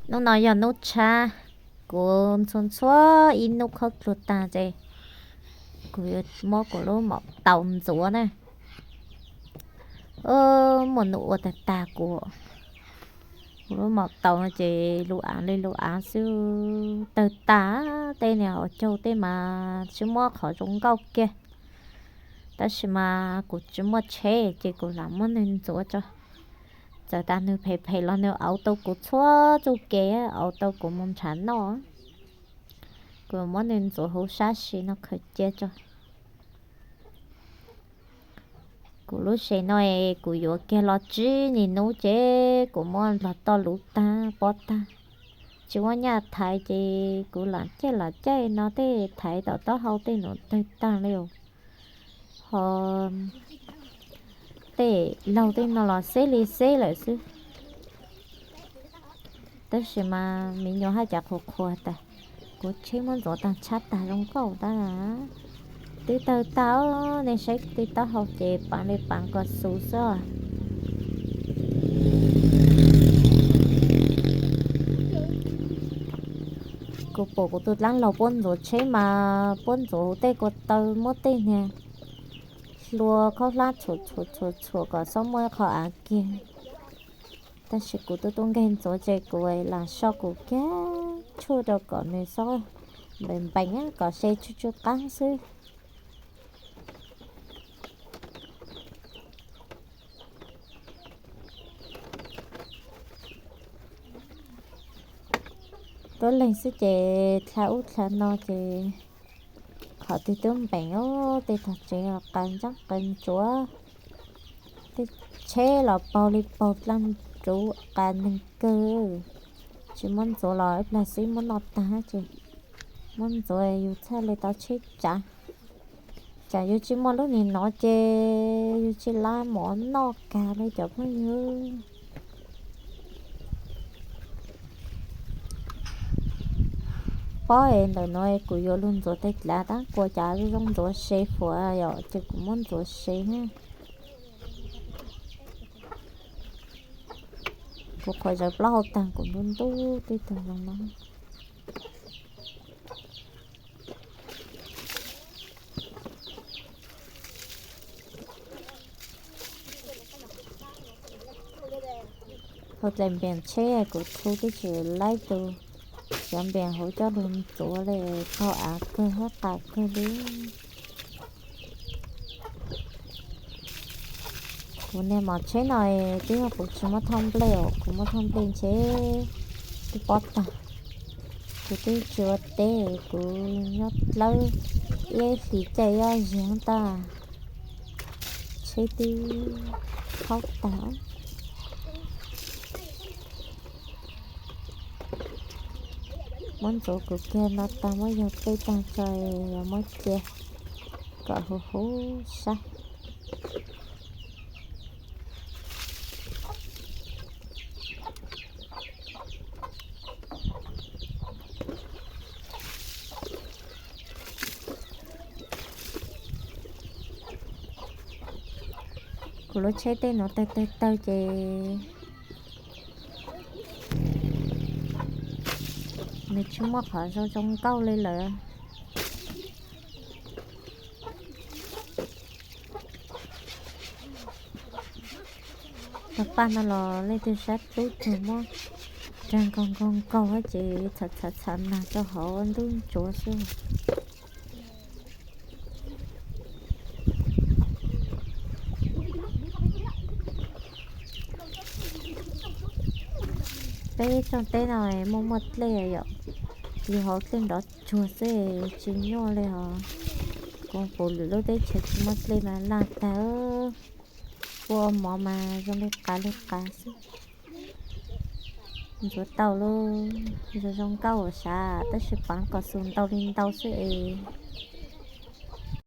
Hnub no yog hnub tshab, kuv ntxhua ntxhua ib hnub khaub dluag tag ces kuv yuav muab kuv lub maum taus ntxuav na. Muaj nus ua tag tag kuv, kuv lub maum taus no ces lub av li lub av xwb, tawg tag. Tej niag hauv caug tej mas tsis muaj qhov zoo nkauj kiag, tab sis mas kuv tsis muaj tsheb ces kuv lam muab nws ntxuav tso. Txawm tas nws phem phem los nws auv tau kuv txhua txuj kev, auv tau kuv mus nrhav noj. Kuv muab nws ntxuav huv sab si no khaws cia tso. Kuv lub sev no es kuv yuav kiag los tsib nyuag hnub ces kuv muab nplog toj luv tag pob tag, tsis muaj nyaj thaiv ces kuv lam caij lam caij no tej thaiv tom taub hau tej nws tawg tag li os. Ho tej laug tej no los xeb li xeb lawm xwb. Tab sis mas me nyuam haj cas qhuas qhuas tas, kuv tsheb muab ntxuav tag tshab tag zoo nkauj tab. Twb tawg tag, nej saib tej taub hau ces paav li paav kom xus xwb. Kuv pom kuv tus dlaab laug puab ntxuav tsheb mas puab ntxuav huv tej ko taw muab tej niag hlua khaub hlab txhuam txhuam txhuam txhuam kom xob muaj ib qho av kiag. Tab sis kuv twb tuaj nkeeg ntxuav ces kuv lam so kuv kiag tshuaj rau kom nws xob npeem npeem kom se tsw tsw qaab xwb. Tuab leeg xwb ces dlha ub dlha no ces qhov twg twb npeem os, tej tog tsev los qas ntsaab qas ntsuav, tej tsheb los paug li paug dlaaj ntsuav qas neeg kawg. Tsis muab ntxuav los ib plag xwb muab noj tag ces muab ntxuav yus txhaj li tau tsheb tsav. Tsam yus tsis muaj lub nim no ces yus tsis lab mov noj kag li cov phooj ywg. Pob es ntawm no kuv yuav lug ntxuav tej dlav tab kuas cas zoo ntxuav se fuam yom, ces kuv muab ntxuav se na. Kuv qhuav zawv plaub hau tag kuv ntub ntub tej tag zoo no. Hauv dlaim npeem tsheb kuv thu twb tsis laib tus, cov npeem hauv coj lug ntxuav li, tau av kawg hab qas kawg li. Kuv niag mom tsheb no twb yog kuv tsis muab thauj nplej os, kuv muab thauj nplej ntshe twb pob tag. Kuv twb tsis ua teb, kuv nyob dlawb ib hlis caij ib ob zaug tag, tsheb twb khaub tag. Muab ntxuav kuv kiag no tag, muab yog dlej tag tso, yuav muab cia kom huv huv sab. Kuv lub tsheb tej nuav tawg tawg tawg ces nws tsis muaj qhov zoo zoo nkauj li lawm. Tog paj no los leej twg sab plub tug muab rag nkaug nkaug nkaug ces txhav txhav txhav nag rau hauv ntub ntsuav xwb. Peb tsoom teb no muaj muaj dlej yom, yug hauv dlej nrov tsuag xwb tsis nyuaj li os. Kuv pum lwm lub teb chaws tsis muaj dlej mas laj tag, ua mov mas zoo li qav li qav xwb. Ntxuav tau lub zoo zoo nkauj sav tab sis paav kom xus ntau li ntau xwb es